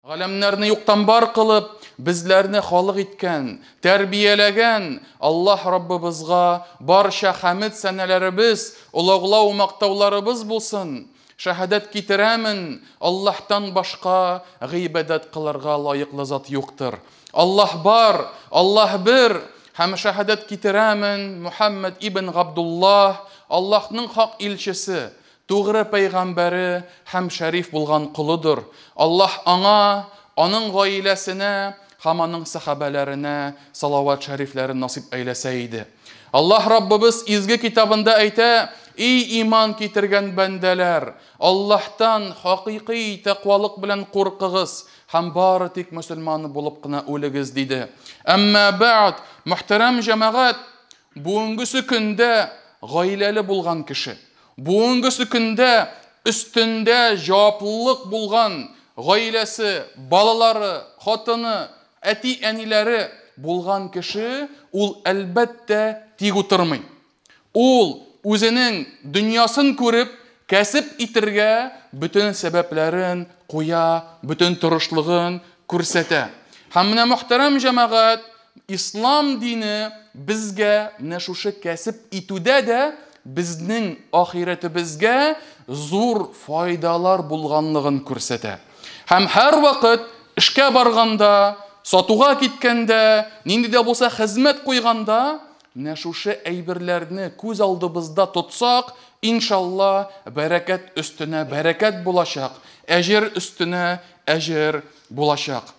Галәмнәрне юктан бар кылып, безләрне халык иткән, тәрбияләгән Аллаһ Раббыбызга барча хәмд сәнәләребез, олуглау мактауларыбыз булсын. Шәһадәт китерәмен, Аллаһтан башка гыйбадәт кылырга лаеклы зат юктыр. Аллаһ бар, Аллаһ бер, һәм шәһадәт китерәмен Мухаммад ибн Габдуллаһ, Аллаһның хак илчесе, тугры пәйгамбәре һәм шәриф булган колыдыр. Аллаһ аңа, аның гаиләсенә һәм аның сахабәләренә салават шәрифләрен насип әйләсә иде. Аллаһ Раббыбыз изге китабында әйтә: "Ий иман китергән бәндәләр, Аллаһтан хакыйкый тәкъвалык белән куркыгыз һәм бары тик мөселман булып кына үлегез", диде. Әмма бәгъд, мөхтәрәм җәмәгать, бүгенгесе көндә гаиләле булган кеше, бүгенгесе көндә өстендә җаваплылык булган гаиләсе, балалары, хатыны, әти-әниләре булган кеше, ул әлбәттә тик утырмый. Ул үзенең дөньясын күреп, кәсеп итергә бөтен сәбәпләрен куя, бөтен тырышлыгын күрсәтә. Һәм менә мөхтәрәм җәмәгать, ислам дине безгә менә шушы кәсеп итүдә дә безнең ахирәтебезгә зур файдалар булганлыгын күрсәтә. Һәм һәрвакыт эшкә барганда, сатуга киткәндә, нинди дә булса хезмәт куйганда, менә шушы әйберләрне күз алдыбызда тотсак, иншалла, бәрәкәт өстенә бәрәкәт булачак, әҗер өстенә әҗер булачак.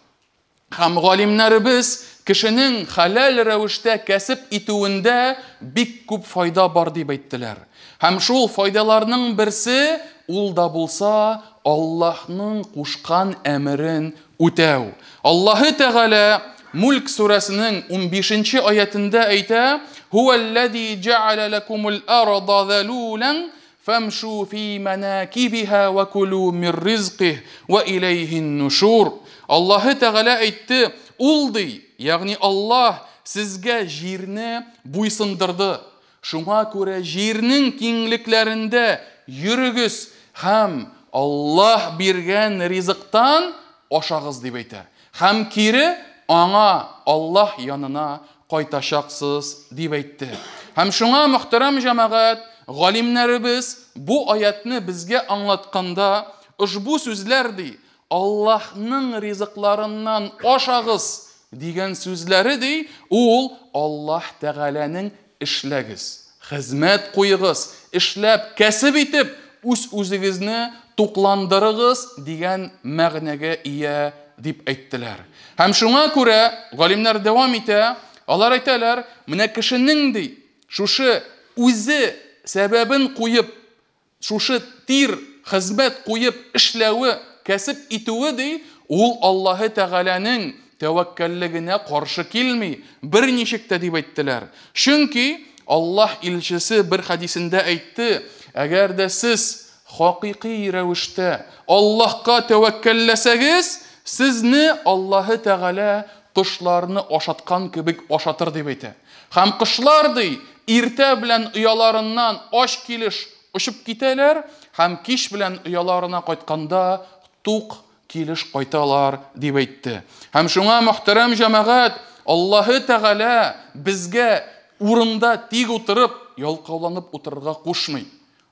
Һәм галимнәребез кешенең хәләл рәвештә кәсеп итүендә бик күп файда бар дип әйттеләр. Һәм шул файдаларның берсе ул да булса Аллаһның кушкан әмерен үтәү. Аллаһы Тәгалә Мульк сүрәсенең 15-нче аятендә әйтә: "Һуәлләзи җәгъәлә ләкумул арда залулан фамшу фи манакибиха ва кулу мир ризких ва иләйһин нушур". Аллаһы Тәгалә әйтте, ул ди, ягъни Аллаһ сезгә җирне буйсындырды. Шуңа күрә җирнең киңлекләрендә йөрегез һәм Аллаһ биргән ризыктан ашагыз дип әйтә. Һәм кире аңа Аллаһ янына кайтачаксыз дип әйтте. Һәм шуңа мөхтәрәм җәмәгать, галимнәребез бу аятны безгә аңлатканда, ошбу сүзләр ди, Аллаһның ризыкларыннан ашагыз дигән сүзләре ди, ул Аллаһ Тәгаләнең эшләгез, хезмәт куегыз, эшләп, кәсеп итеп, үз-үзегезне тукландырыгыз дигән мәгънәгә ия дип әйттеләр. Һәм шуңа күрә галимнәр дәвам итә, алар әйтәләр, менә кешенең ди, шушы үзе сәбәбен куеп, шушы тир, хезмәт куеп эшләве, кәсеп итүе ди, ул Аллаһы Тәгаләнең тәвәккәллегенә каршы килми, берничек тә дип әйттеләр. Чөнки Аллаһ илчесе бер хәдисендә әйтте, әгәр дә сез хакыйкый рәвештә Аллаһка тәвәккәлләсәгез, сезне Аллаһы Тәгалә кошларны ашаткан кебек ашатыр дип әйтә. Һәм кошлар ди, иртә белән ояларыннан ач килеш очып китәләр, һәм кич белән ояларына кайтканда тук килеш кайталар дип әйтте. Һәм шуңа мөхтәрәм җәмәгать, Аллаһы Тәгалә безгә урында тик утырып, ялкауланып утырырга кушмый.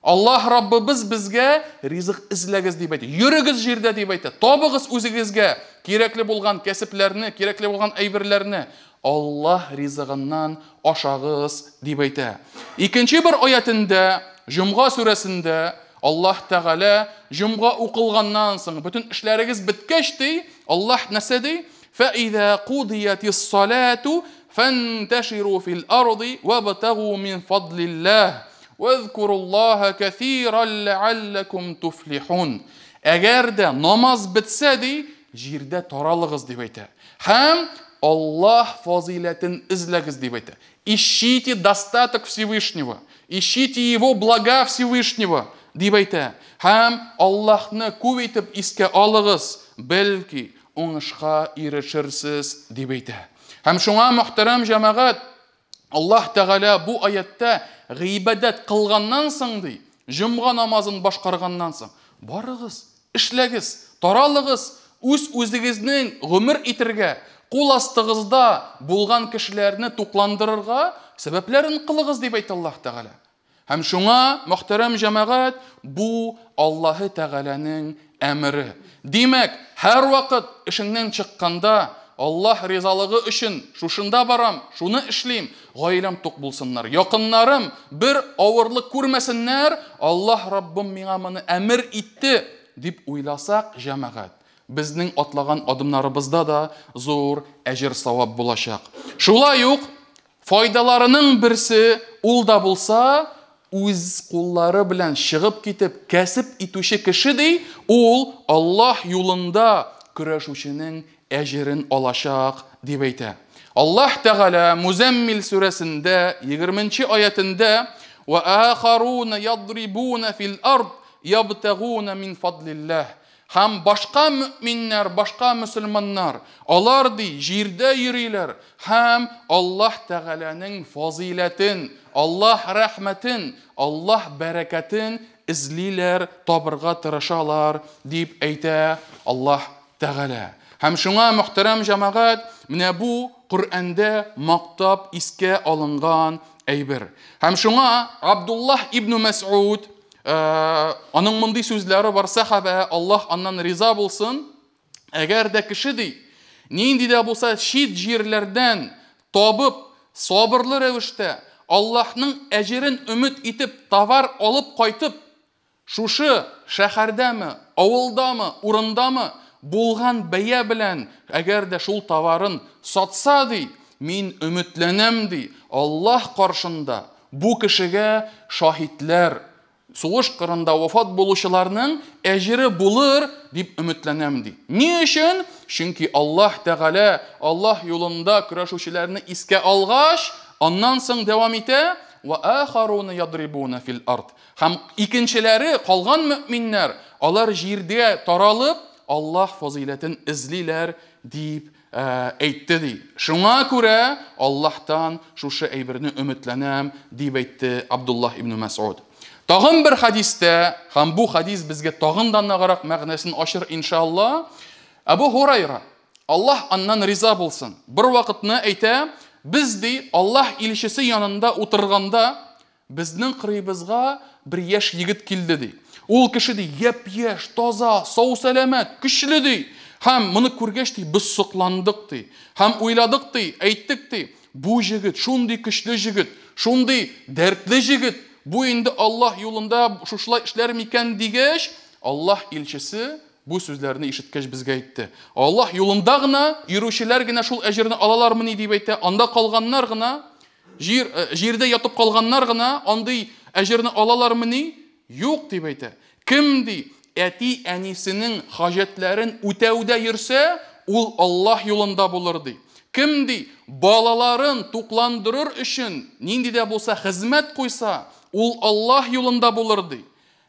Аллаһ Раббыбыз безгә ризык эзләгез дип әйтә. Йөрегез җирдә дип әйтә. Табыгыз үзегезгә кирәкле булган кәсепләрне, кирәкле булган әйберләрне. Аллаһ ризыгыннан ашагыз дип әйтә. Икенче бер аятендә, Җомга сүрәсендә Аллаһ Тәгалә җомга укылганнан соң бөтен эшләрегез беткәч ди, Аллаһ нәрсә ди? Фәизә кудиятис салату фанташиру фил арди вабтагу мин фадлиллаһ вазкуруллаһа кәсиран ләалләкум туфлихун. Әгәр дә намаз бетсә ди, җирдә таралыгыз дип әйтә. Һәм Аллаһ фазыйләтен эзләгез дип әйтә. Ищите достаток Всевышнего, ищите его блага Всевышнего дип әйтә. Һәм Аллаһны күп итеп искә алыгыз, бәлки уңышка ирешерсез дип әйтә. Һәм шуңа мөхтәрәм җәмәгать, Аллаһ Тәгалә бу аятта гыйбадәт кылганнан соң ди, җомга намазын башкарганнан соң, барыгыз, эшләгез, таралыгыз, Үз-үзегезнең гомер итергә, кул астыгызда булган кешеләрне тукландырырга сәбәпләрен кылыгыз, дип әйтә Аллаһ Тәгалә. Һәм шуңа, мөхтәрәм җәмәгать, бу Аллаһы Тәгаләнең әмере. Димәк, һәрвакыт эшеңнән чыкканда Аллаһ ризалыгы өчен шушында барам, шуны эшлим, гаиләм тук булсыннар, якыннарым бер авырлык күрмәсеннәр, Аллаһ Раббым миңа моны әмер итте, дип уйласак, җәмәгать, безнең атлаган адымнарыбызда да зур әҗер-савап булачак. Шулай ук файдаларының берсе ул да булса, үз куллары белән чыгып китеп кәсеп итүче кеше ди, ул Аллаһ юлында көрәшүченең әҗерен алачак, дип әйтә. Аллаһ Тәгалә Музәммил сүрәсендә 20 аятендә: "Ва ахаруна ядрибуна фил ард ябтагуна мин фадлиллаһ". Һәм башка мөминнәр, башка мөселманнар, алар ди җирдә йөриләр һәм Аллаһ Тәгаләнең фазыйләтен, Аллаһ рәхмәтен, Аллаһ бәрәкәтен эзлиләр, табырга тырышалар, дип әйтә Аллаһ Тәгалә. Һәм шуңа, мөхтәрәм җәмәгать, менә бу Коръәндә мактап искә алынган әйбер. Һәм шуңа Абдуллаһ ибн Мәс'уд, аның мондый сүзләре бар, сәхабә, Аллаһ аннан риза булсын, әгәр дә кеше ди, нинди дә булса чит җирләрдән табып, сабырлы рәвештә Аллаһның әҗерен өмет итеп товар алып кайтып, шушы шәһәрдәме, авылдамы, урындамы булган бәя белән, әгәр дә шул товарын сатса ди, мин өметләнәм ди, Аллаһ каршында бу кешегә шаһитләр, сугыш кырында вафат булучыларның әҗере булыр дип өметләнәм ди. Ни өчен? Чөнки Аллаһ Тәгалә Аллаһ юлында көрәшүчеләрне искә алгач, аннан соң дәвам итә: "Ва ахаруна ядрибуна фил ард". Һәм икенчеләре, калган мөминнәр, алар җирдә таралып, Аллаһ фазыйләтен эзлиләр дип әйтте ди. Шуңа күрә Аллаһтан шушы әйберне өметләнәм, дип әйтте Абдуллаһ ибн Мәс'уд. Тагын бер хадистә, һәм бу хадис безгә тагын да ныграк мәгънәсен ачыр иншалла, Әбу Һурайра, Аллаһ аннан риза булсын, бер вакытны әйтә, без ди Аллаһ илчесе янында утырганда, безнең кырыйбызга бер яшь егет килде ди. Ул кеше ди япь-яшь, таза, сау-сәламәт, көчле ди. Һәм моны күргәч ди, без сокландык ди. Һәм уйладык ди, әйттек ди, бу җегет шундый көчле җегет, шундый дәртле җегет, бу инде Аллаһ юлында шушылай эшләр микән дигәч, Аллаһ илчесе бу сүзләрне ишеткәч безгә әйтте. Аллаһ юлында гына йөрүчеләр генә шул әҗерне алалармыни дип әйтә, анда калганнар гына, җирдә ятып калганнар гына андый әҗерне алалармыни? Юк дип әйтә. Кем ди, әти-әнисенең хаҗәтләрен үтәүдә йөрсә, ул Аллаһ юлында булыр ди. Кем ди, балаларын тукландырыр өчен нинди дә булса хезмәт куйса, ул Аллаһ юлында булыр ди.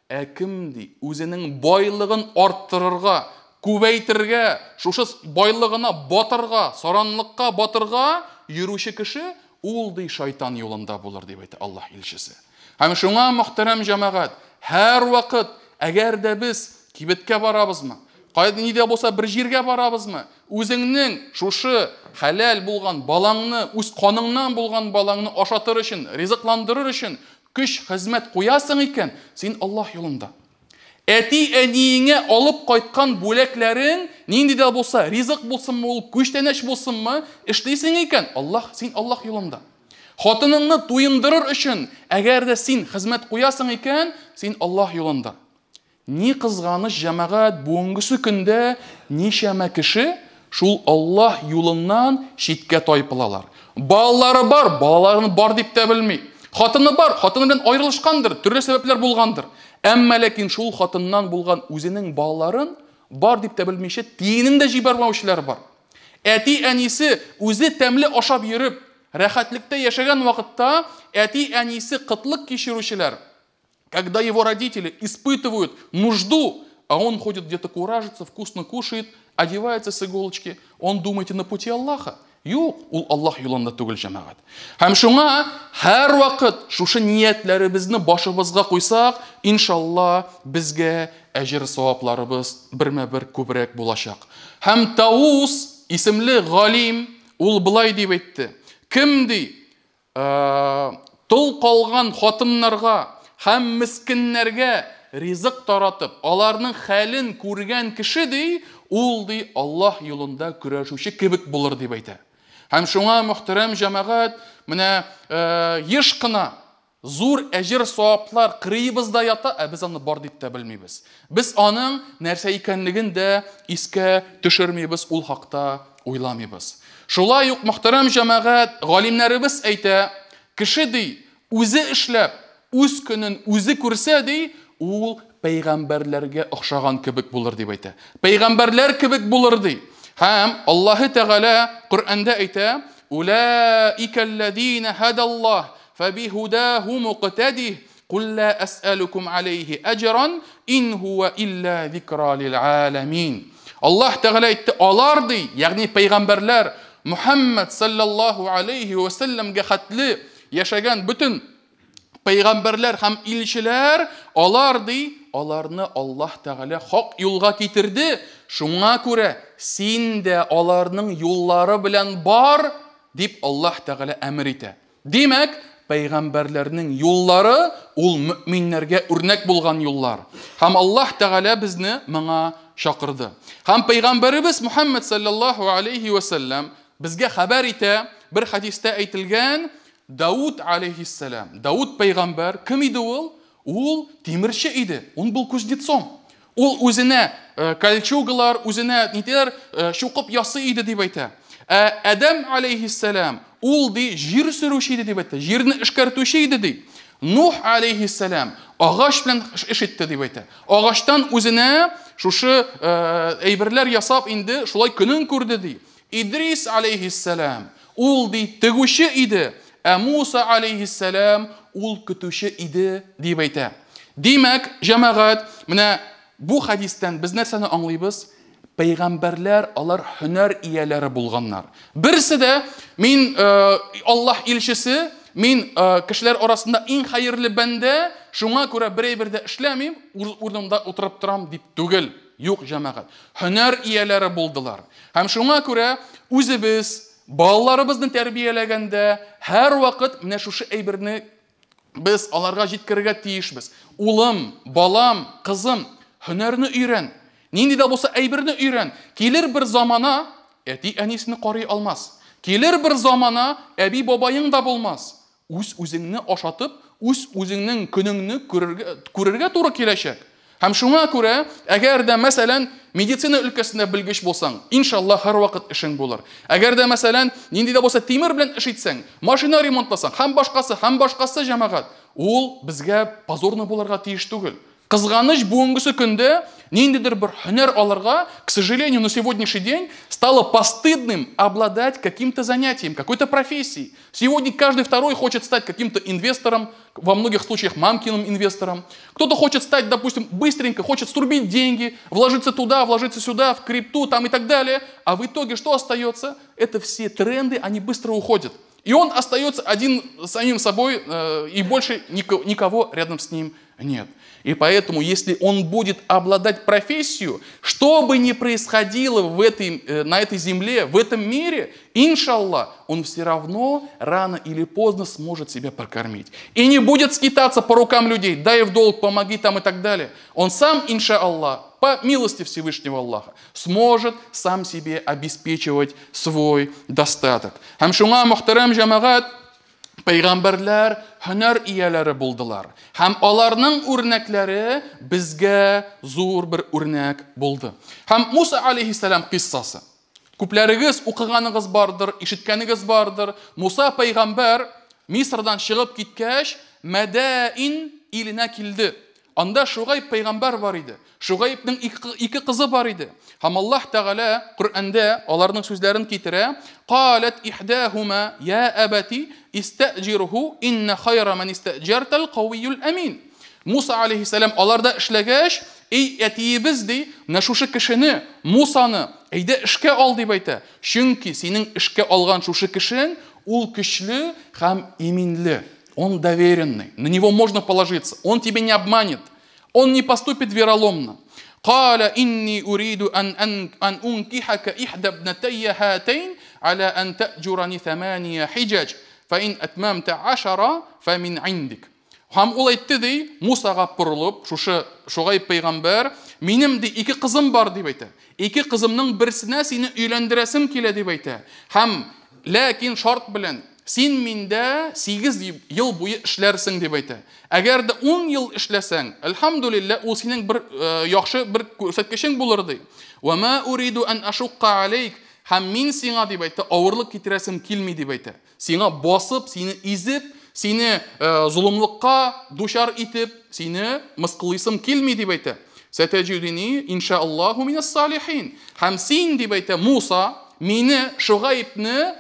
Ә кем ди, үзенең байлыгын арттырырга, күбәйтергә, шушы байлыгына батырга, саранлыкка батырга йөрүче кеше, ул ди шайтан юлында булыр дип әйтә Аллаһ илчесе. Һәм шуңа, мөхтәрәм җәмәгать, һәрвакыт, әгәр дә без кибеткә барабызмы, кайда ни дә булса бер җиргә барабызмы, үзеңнең шушы хәләл булган балаңны, үз каныңнан булган балаңны ашатыр өчен, ризыкландырыр өчен көч, хезмәт куясың икән, син Аллаһ юлында. Әти-әниеңә алып кайткан бүләкләрең, нинди дә булса, ризык булсынмы ул, күчтәнәч булсынмы, эшлисең икән, Аллаһ, син Аллаһ юлында. Хатыныңны туендырыр өчен, әгәр дә син хезмәт куясың икән, син Аллаһ юлында. Ни кызганыч, җәмәгать, бүгенгесе көндә ничәмә кеше шул Аллаһ юлыннан читкә тайпылалар. Балалары бар, балаларын бар дип тә белми. Хатыны бар, хатыны белән аерылышкандыр, төрле сәбәпләр булгандыр. Әмма ләкин шул хатыннан булган үзенең балаларын бар дип тә белмичә, тиенен дә җибәрмәүчеләр бар. Әти-әнисе үзе тәмле ашап йөреп, рәхәтлектә яшәгән вакытта әти-әнисе кытлык кичерүчеләр, когда его родители испытывают нужду, а он ходит где-то куражится, вкусно кушает, одевается с иголочки, он, думаете, на пути Аллаха? Юк, ул Аллаһ юлында түгел, җәмәгать. Һәм шуңа һәрвакыт шушы ниятләребезне башыбызга куйсак, иншалла, безгә әҗер савапларыбыз бермә-бер күбрәк булачак. Һәм Таус исемле галим ул былай дип әйтте. Кем ди, тол калган хатыннарга һәм мескеннәргә ризык таратып, аларның хәлен күргән кеше ди, ул ди Аллаһ юлында көрәшүче кебек булыр дип әйтә. Һәм шуңа, мөхтәрәм җәмәгать, менә еш кына зур әҗер саваплар кырыебызда ята, ә без аны бар дип тә белмибез. Без аның нәрсә икәнлеген дә искә төшермибез, ул хакта уйламыйбыз. Шулай ук, мөхтәрәм җәмәгать, галимнәребез әйтә, кеше ди, үзе эшләп, үз көнен үзе күрсә ди, ул пәйгамбәрләргә охшаган кебек булыр дип әйтә. Пәйгамбәрләр кебек булыр ди. Һәм Аллаһы Тәгалә Коръәндә әйтә: "Улаикаллазина һадаллаһ фабихудаһу муqtадih кул ла әсәлукум алейхи әҗран ин хуа илля зикра лил аламин". Аллаһ Тәгалә әйтте, алар ди, ягъни пәйгамбәрләр Мухаммад саллаллаһу алейхи ва салламга хәтле яшәгән бөтен пәйгамбәрләр һәм илчеләр, алар ди, аларны Аллаһ Тәгалә хак юлга китерде. Шуңа күрә син дә аларның юллары белән бар, дип Аллаһ Тәгалә әмер итә. Димәк, пәйгамбәрләрнең юллары ул мөминнәргә үрнәк булган юллар. Һәм Аллаһ Тәгалә безне моңа чакырды. Һәм пәйгамбәребез Мухаммад саллаллаһу алейхи ва саллям безгә хәбәр итә, бер хадистә әйтелгән, Дауд алейхиссалам, Дауд пәйгамбәр кем иде ул? Ул тимерче иде, он был кузнецом. Ул үзенә кольчугалар, үзенә ниләр чукып ясый иде дип әйтә. Ә Адәм алейхиссалам, ул ди җир сөрүче иде дип әйтә, җирне эшкәртүче иде ди. Нух алейхиссалам агач белән эш итте дип әйтә. Агачтан үзенә шушы әйберләр ясап инде шулай көнен күрде ди. Идрис алейхиссалам, ул ди тегүче иде, ә Муса алейхиссалам ул көтүче иде дип әйтә. Димәк, җәмәгать, менә бу хадистән без нәрсәне аңлыйбыз? Пәйгамбәрләр алар һөнәр ияләре булганнар. Берсе дә мин Аллаһ илчесе, мин кешеләр арасында иң хәерле бәндә, шуңа күрә бер әйбер дә эшләмим, урынымда утырып торам дип түгел. Юк, җәмәгать. Һөнәр ияләре булдылар. Һәм шуңа күрә үзебез балаларыбызны тәрбияләгәндә һәрвакыт менә шушы әйберне без аларга җиткерергә тиешбез. Улым, балам, кызым, һөнәрне өйрән. Нинди дә булса әйберне өйрән. Килер бер замана, әти-әнисен карый алмас. Килер бер замана, әби-бабаең да булмас. Үз үзеңне ашатып, үз үзеңнең көнеңне күрергә туры киләчәк. Һәм шуңа күрә, әгәр дә, мәсәлән, медицина өлкәсендә белгеч булсаң, иншалла, һәрвакыт эшең булыр. Әгәр дә, мәсәлән, нинди дә булса тимер белән эш итсәң, машина ремонтласаң, һәм башкасы, җәмәгать, ул безгә позорно булырга тиеш түгел. Кызганыч, бүгенгесе көндә ниндидер бер һөнәр алырга, к сожалению, на сегодняшний день стало постыдным обладать каким-то занятием, какой-то профессией. Сегодня каждый второй хочет стать каким-то инвестором, во многих случаях мамкиным инвестором. Кто-то хочет стать, допустим, быстренько, хочет срубить деньги, вложиться туда, вложиться сюда, в крипту там и так далее. А в итоге что остается? Это все тренды, они быстро уходят. И он остается один самим собой, и больше никого рядом с ним нет. И поэтому, если он будет обладать профессию, что бы ни происходило на этой земле, в этом мире, иншаллах, он все равно рано или поздно сможет себя прокормить. И не будет скитаться по рукам людей, дай в долг, помоги там и так далее. Он сам, иншаллах, по милости Всевышнего Аллаха, сможет сам себе обеспечивать свой достаток. Һәм шуңа, мөхтәрәм җәмәгать, пәйгамбәрләр һөнәр ияләре булдылар. Һәм аларның үрнәкләре безгә зур бер үрнәк булды. Һәм Муса алейхиссалам кыйссасы. Күпләрегез укыганыгыз бардыр, ишеткәнегез бардыр. Муса пәйгамбәр Мисырдан чыгып киткәч, Мәдәин иленә килде. Анда Шугайб пәйгамбәр бар иде. Шугайбның ике кызы бар иде. Һәм Аллаһ Тәгалә Коръәндә аларның сүзләрен китерә. Қалат ихдахума я абати истаҗирху инна хайра ман истаҗартал кавиюл амин. Муса алейхиссалам аларда эшләгәч, Эй, әтиебез, ди, менә шушы кешене, Мусаны, әйдә эшкә ал, дип әйтә. Чөнки синең эшкә алган шушы кешең, ул көчле һәм иминле. Он доверенный, на него можно положиться, он тебя не обманет, он не поступит вероломно. قال إني أريد أن أنكحك إحدى ابنتي هاتين على أن تأجرني 8 حجج فإن أتممت 10 فمن عندك. Һәм ул әйтте, ди, Мусага борылып, шушы Шугайб пәйгамбәр, минем, ди, 2 кызым бар, дип әйтә. 2 кызымның берсенә сине өйләндерәсем килә, дип әйтә. Һәм ләкин шарт белән, син миндә 8 ел буе эшләрсең, дип әйтә. Әгәр дә 10 ел эшләсәң, әлхәмдүлилләһ, ул синең бер яхшы бер күрсәткечең булыр, ди. Ва ма уриду ан ашукка алейк, һәм мин сиңа, дип әйтте, авырлык китерәсем килми, дип әйтә. Сиңа басып, сине изеп, сине золымлыкка дучар итеп, сине мыскыллыйсым килми, дип әйтә. Сәтәҗидуни иншааллаһу минас салихин. Һәм син, дип әйтә, Муса, мине, Шугайбны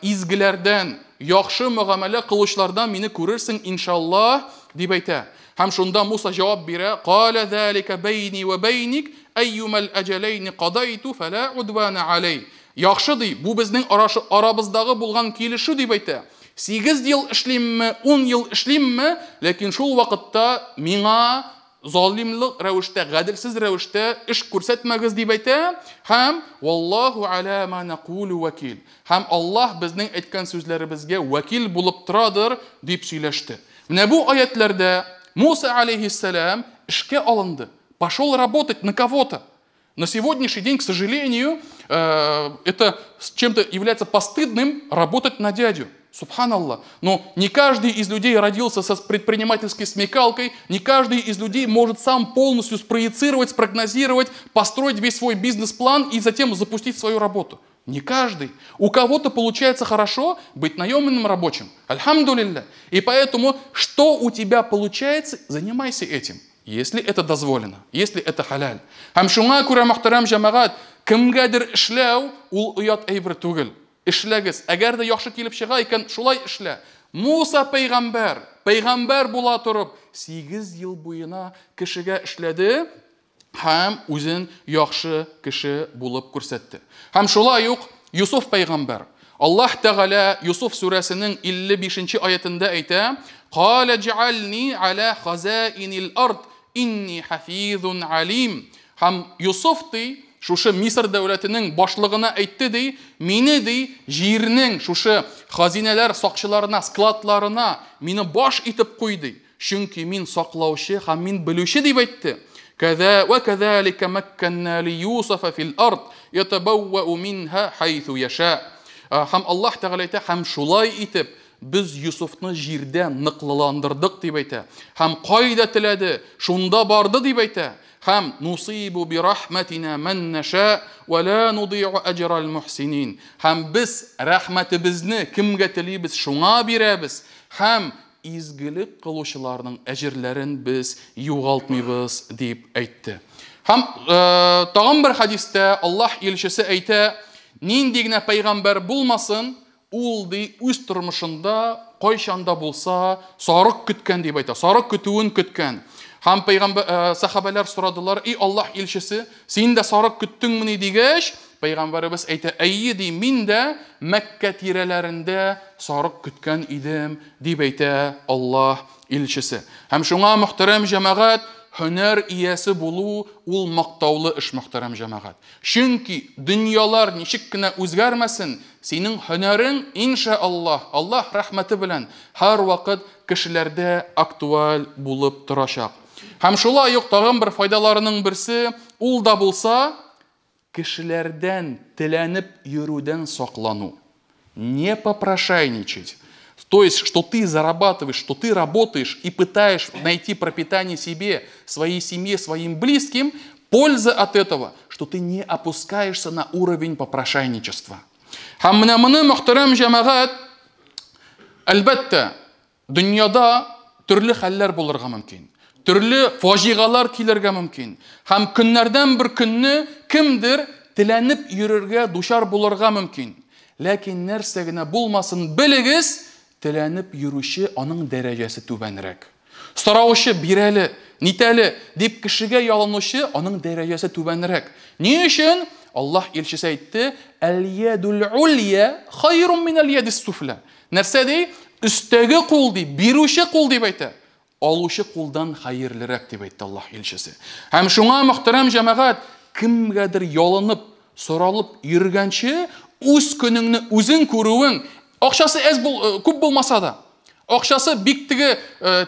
изгеләрдән, яхшы мөгамәлә кылучылардан мине күрерсең, иншаллаһ, дип әйтә. Һәм шунда Муса җавап бирә: Кала залика бәйни ва бәйник, әйюмал әҗәләйни кадайту фәлә удвана алей. Яхшы, ди, бу безнең арабыздагы булган килешү, дип әйтә. 8 ел эшлимме, 10 ел эшлимме, ләкин шул вакытта миңа залимлык рәвештә, гаделсез рәвештә эш күрсәтмәгез, дип әйтә. Һәм валлаһу аля ма накулу вакил. Һәм Аллаһ безнең әйткән сүзләребезгә вәкил булып торадыр, дип сөйләште. Менә бу аятларда Муса алейхиссалам эшкә алынды. Пошел работать на кого-то. На сегодняшний день, к сожалению, это чем-то является постыдным работать на дядю. Субханаллах. Но не каждый из людей родился со предпринимательской смекалкой, не каждый из людей может сам полностью спроецировать, спрогнозировать, построить весь свой бизнес-план и затем запустить свою работу. Не каждый. У кого-то получается хорошо быть наемным рабочим. Альхамдулилля. И поэтому, что у тебя получается, занимайся этим. Если это дозволено, если это халяль. Һәм шуңа күрә, мөхтәрәм җәмәгать, кемгәдер эшләү ул оят әйбер түгел. Эшләгез. Әгәр дә яхшы килеп чыга икән, шулай эшлә. Муса пәйгамбәр, пәйгамбәр була торып, 8 ел буена кешегә эшләде һәм үзен яхшы кеше булып күрсәтте. Һәм шулай ук Юсуф пәйгамбәр. Аллаһ Тәгалә Юсуф сүрәсенең 55 аятында әйтә: Кала джални аля хазаинил ард инни хафизун алим. Һәм Юсуф, ди, шушы Мисыр дәүләтенең башлыгына әйтте, ди, мине, ди, җирнең шушы хазинәләр сакчыларына, складларына мине баш итеп куй, ди. Чөнки мин саклаучы һәм мин белүче, дип әйтте. Кәзә вә кәзәлика мәккәннә ли Юсуфа фил ард ятабаввау минһа хайсу яша. Һәм Аллаһ Тәгалә әйтә, һәм шулай итеп без Юсуфны җирдә ныклыландырдык, дип әйтә. Һәм кайда теләде, шунда барды, дип әйтә. Һәм нусибу би рахматина ман наша ва ла нудиу аҗрал мухсинин. Һәм без рәхмәтебезне кемгә телибез, шуңа бирәбез. Һәм изгелек кылучыларның әҗерләрен без югалтмыйбыз, дип әйтте. Һәм тагын бер хадистә Аллаһ илчесе әйтә, нинди генә пәйгамбәр булмасын, ул, ди, үз тормышында кайчан да булса сарык көткән, дип әйтә. Сарык көтүен көткән. Һәм пәйгамбәр, сахабәләр сорадылар: "Эй Аллаһ илчесе, син дә сарык көттеңмени?" дигәч, пәйгамбәребез әйтә: "Әйе, ди, мин дә Мәккә тирәләрендә сарык көткән идем", дип әйтә Аллаһ илчесе. Һәм шуңа, мөхтәрәм җәмәгать, һөнәр иясе булу ул мактаулы эш, мөхтәрәм җәмәгать. Чөнки дөньялар ничек кенә үзгәрмәсен, синең һөнәрең, иншааллаһ, Аллаһ рәхмәте белән һәрвакыт кешеләрдә актуаль булып торачак. Һәм шулай ук тагын бер файдаларының берсе, ул да булса, кешеләрдән теләнеп йөрүдән саклану. Не попрошайничать. То есть, что ты зарабатываешь, что ты работаешь и пытаешь найти пропитание себе, своей семье, своим близким, польза от этого, что ты не опускаешься на уровень попрошайничества. Һәм менә моны, мөхтәрәм җәмәгать, әлбәттә, дөньяда төрле хәлләр булырга мөмкин. Төрле фаҗигалар килергә мөмкин. Һәм көннәрдән бер көнне кемдер теләнеп йөрергә дучар булырга мөмкин. Ләкин нәрсә генә булмасын, белегез, теләнеп йөрүче аның дәрәҗәсе түбәнрәк. Сораучы бирәле, нитәле дип кешегә ялынучы, аның дәрәҗәсе түбәнрәк. Ни өчен? Аллаһ илчесе әйтте: "Әл-ядул улья хайрун минәл ядис суфля". Нәрсә ди? Өстәге кул ди, бирүче кул дип әйтә. Алучы кулдан хәерлерәк дип әйтте Аллаһ илчесе. Һәм шуңа, мөхтәрәм җәмәгать, кемгәдер ялынып, соралып йөргәнче, үз көнеңне үзең күрүең, акчасы әз бул, күп булмаса да, акчасы бик теге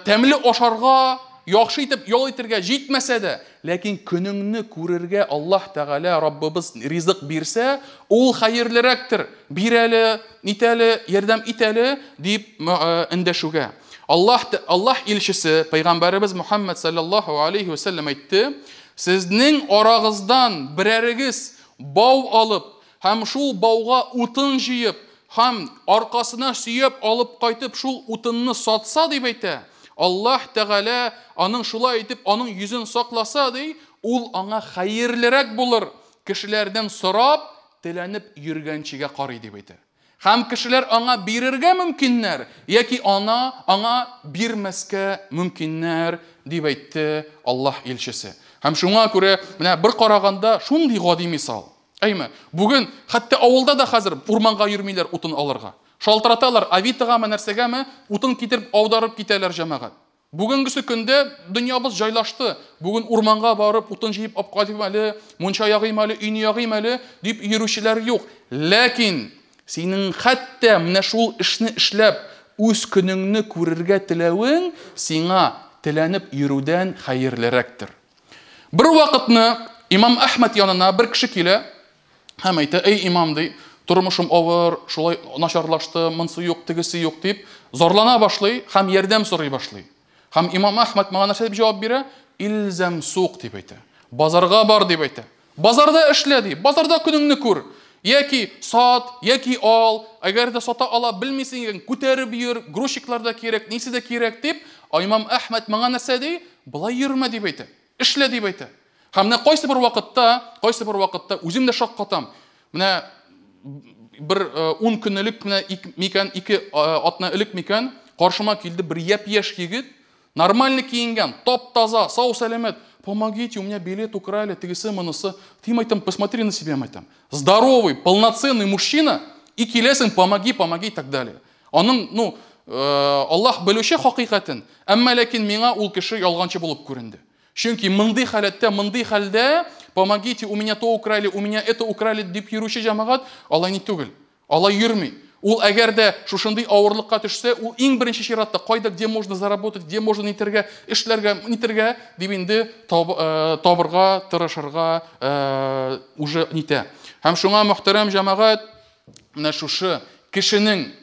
тәмле ашарга, яхшы итеп ял итәргә җитмәсә дә, ләкин көнеңне күрергә Аллаһ Тәгалә Раббыбыз ризык бирсә, ул хәерлерәктер. Бир әле, нитәле, ярдәм ит әле дип эндәшүгә. Аллаһ илчесе, пәйгамбәребез Мухаммад саллаллаһу алейхи ва сәлләм әйтте: "Сезнең арагыздан берәрегез бау алып һәм шул бауга утын җыеп, һәм аркасына сөяп алып кайтып, шул утынны сатса, дип әйтә, Аллаһ Тәгалә аның шулай итеп аның йөзен сакласа, ди, ул аңа хәерлерәк булыр, кешеләрдән сорап, теләнеп йөргәнчегә карый, дип әйтә. Һәм кешеләр аңа бирергә мөмкиннәр, яки аңа бирмәскә мөмкиннәр, дип әйтте Аллаһ илчесе. Һәм шуңа күрә, менә бер караганда шундый гади мисал. Әйме, бүген хәтта авылда да хәзер урманга йөрмиләр утын алырга. Шалтыраталар, Авитогамы, нәрсәгәме, утын китереп аударып китәләр җәмәгать. Бүгенгесе көндә дөньябыз җайлашты. Бүген урманга барып утын җыеп алып кайтыйм әле, мунча ягыйм әле, өйне ягыйм әле дип йөрүчеләр юк. Ләкин синең хәтта менә шул эшне эшләп үз көнеңне күрергә теләвең сиңа теләнеп йөрүдән хәерлерәктер. Бер вакытны Имам Әхмәд янына бер кеше килә һәм әйтә: "Эй, имам, ди, тормышым авыр, шулай начарлашты, монсы юк, тегесе юк", дип зарлана башлый һәм ярдәм сорый башлый. Һәм Имам Әхмәд моңа нәрсә дип җавап бирә? "Илзам сук", дип әйтә. Базарга бар, дип әйтә. Базарда эшлә, ди. Базарда көнеңне күр. Яки сат, яки ал. Әгәр дә сата ала белмисең икән, күтәреп йөр, грузчиклар да кирәк, нисе дә кирәк, дип. Имам Әхмәд моңа нәрсә ди? Болай йөрмә, дип әйтә. Эшлә, дип әйтә. Һәм менә кайсы бер вакытта үзем дә шаккатам. Менә бер 10 көн элек, менә микән, 2 атна элек микән, каршыма килде бер япь-яшь егет, нормально киенгән, тап-таза, сау-сәламәт. Помогите, у меня билет украли, тегесе, монысы. Ты, әйтәм, посмотри на себя, әйтәм. Здоровый, полноценный мужчина, и киләсең, помоги, помоги и так далее. Аның, ну, Аллаһ белүче хакыйкатен, әмма ләкин миңа ул кеше ялганчы булып күренде. Чөнки мондый халәттә, мондый хәлдә, помогите, у меня то украли, у меня это украли дип йөрүче җәмәгать алай ни түгел. Алай йөрми. Ул әгәр дә шушындый авырлыкка төшсә, ул иң беренче чиратта кайда, где можно заработать, где можно нитәргә, эшләргә, нитәргә дип инде табырга, тырышырга уже нитә. Һәм шуңа, мөхтәрәм җәмәгать, менә шушы кешенең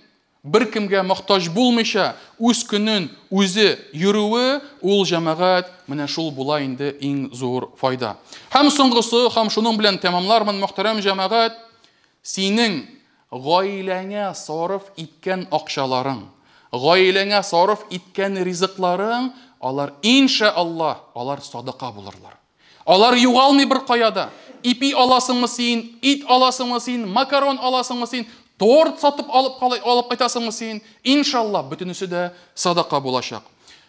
бер кемгә мохтаҗ булмыйча үз көнен үзе йөрүе, ул җәмәгать менә шул була инде иң зур файда. Һәм соңгысы, һәм шуның белән тәмамлармын, мөхтәрәм җәмәгать, синең гаиләңә сарыф иткән акчаларың, гаиләңә сарыф иткән ризыкларың, алар иншаллаһ, алар садака булырлар. Алар югалмый бер каяда. Ипи аласыңмы син, ит аласыңмы син, макарон аласыңмы син, торт сатып алып кайтасыңмы син, иншаллаһ, бөтенесе дә садака булачак.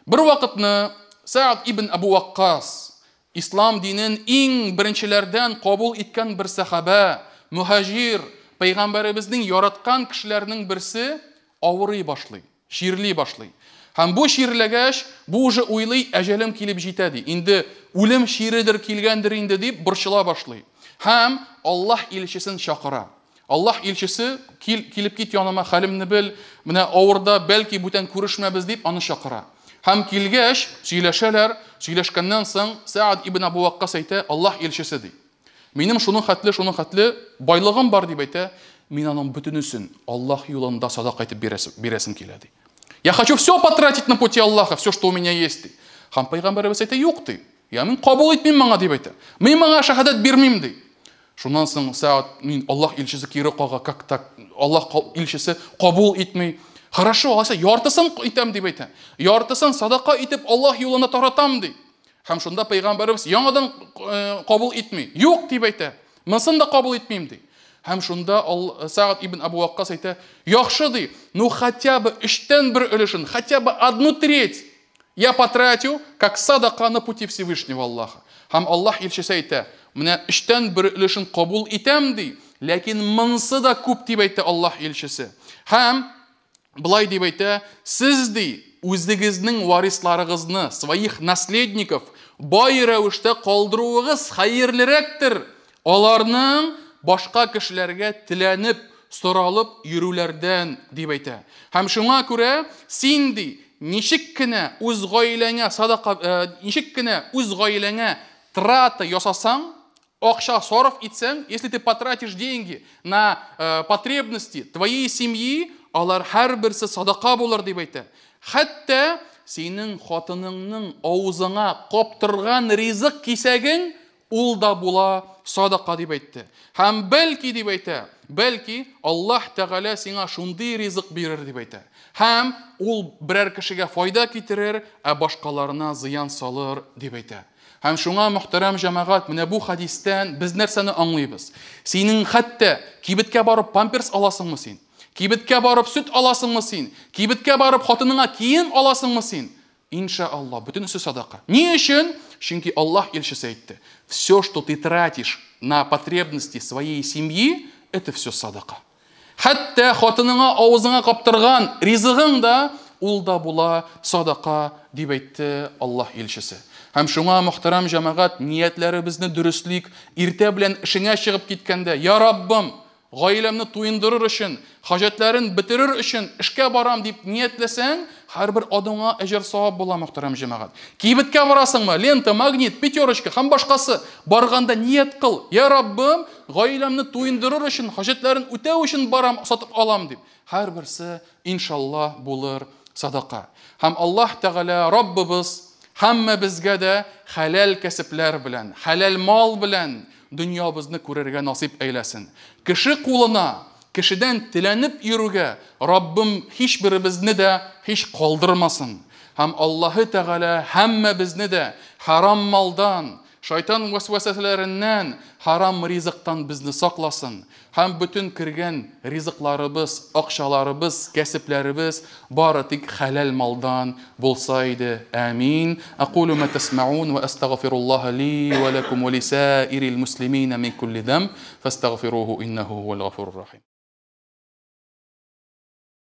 Бер вакытны Саад ибн Абу Ваккас, ислам динен иң беренчеләрдән кабул иткән бер сахаба, муһаҗир, пәйгамбәребезнең яраткан кешеләренең берсе авырый башлый, чирли башлый. Һәм бу чирләгәч, бу уже уйлый, әҗәлем килеп җитә, ди. Инде үлем чиредер килгәндер инде дип борчыла башлый. Һәм Аллаһ илчесен чакыра. Аллаһ илчесе, килеп кит яныма, хәлемне бел, менә авырда, бәлки бүтән күрешмәбез дип аны чакыра. Һәм килгәч, сөйләшәләр, сөйләшкәннән соң Саад ибн Абу Ваккас әйтә, Аллаһ илчесе, ди. Минем шуның хәтле, шуның хәтле байлыгым бар, дип әйтә, мин аның бөтенесен Аллаһ юлында садака итеп бирәсем килә, ди. Я хочу все потратить на пути Аллаха, все, что у меня есть, ди. Һәм пәйгамбәребез әйтә, юк, ди. Я мин кабул итмим моңа, дип әйтә. Мин моңа шәһадәт бирмим, ди. Шуннан соң Саад, мин Аллаһ илчесе кире кага, как так? Аллаһ илчесе кабул итми. Хорошо, алайса яртысын итәм, дип әйтә. Яртысын садака итеп Аллаһ юлына таратам, ди. Һәм шунда пәйгамбәребез яңадан кабул итми. Юк, дип әйтә. Монысын да кабул итмим, ди. Һәм шунда Саад ибн Абу Ваккас әйтә, яхшы, ди, ну хотя бы өчтән бер өлешен, хотя бы одну треть. Я потратю, как садака на пути Всевышнего Аллаха. Һәм Аллаһ илчесе әйтә, менә өчтән бер өлешен кабул итәм ди, ләкин монысы да күп дип әйтте Аллаһ илчесе. Һәм былай дип әйтә, сез ди, үзегезнең варисларыгызны, своих наследников, бай рәвештә калдыруыгыз хәерлерәктер. Аларның башка кешеләргә теләнеп, соралып йөрүләрдән дип әйтә. Һәм шуңа күрә син ди, ничек кенә үз гаиләңә садака, ничек кенә үз гаиләңә трата ясасаң, акча сарыф итсәң, если ты потратишь деньги на потребности твоей семьи, алар һәрберсе садака булыр дип әйтә. Хәтта синең хатыныңның авызыңа каптырган ризык кисәгең ул да була садака дип әйтте. Һәм бәлки дип әйтә, бәлки Аллаһ Тәгалә сиңа шундый ризык бирер дип әйтә. Һәм ул берәр кешегә файда китерер, ә башкаларына зыян салыр дип әйтә. Һәм шуңа, мөхтәрәм җәмәгать, менә бу хадистән без нәрсәне аңлыйбыз? Синең хәтта кибеткә барып памперс аласыңмы син? Кибеткә барып сөт аласыңмы син? Кибеткә барып хатыныңа кием аласыңмы син? Иншаллаһ, бөтенесе садака. Ни өчен? Чөнки Аллаһ илчесе әйтте: все, что ты тратишь на потребности своей семьи, это все садака. Хәтта хатыныңа авызыңа каптырган ризыгың да ул да була садака дип әйтте Аллаһ илчесе. Һәм шуңа, мөхтәрәм җәмәгать, ниятләребезне дөреслик, иртә белән эшеңә чыгып киткәндә, я Раббым, гаиләмне туендырыр өчен, хаҗәтләрен бетерер өчен эшкә барам дип ниятләсәң, һәрбер адымыңа әҗер савап була, мөхтәрәм җәмәгать. Кибеткә барасыңмы? Лента, магнит, пятерочка һәм башкасы. Барганда ният кыл. Я Раббым, гаиләмне туендырыр өчен, хаҗәтләрен үтәү өчен барам, сатып алам дип. Һәрберсе иншаллаһ булыр садака. Һәм Аллаһ Тәгалә Раббыбыз һәммәбезгә дә хәләл кәсепләр белән, хәләл мал белән дөньябызны күрергә насыйп әйләсен. Кеше кулына, кешедән теләнеп йөрүгә Раббым һичберебезне дә һич калдырмасын. Һәм Аллаһы Тәгалә һәммәбезне дә харам малдан, шайтан вәсвәсәләреннән, харам ризыктан безне сакласын. Һәм бөтен кергән ризыкларыбыз, акчаларыбыз, кәсепләребез бары тик хәләл малдан булса иде. Амин. Акулу ма тасмаун ва астагфируллаһа ли ва лакум ва лисаирил муслимина мин кулли дам фастагфируху иннаху хувал гафурур рахим.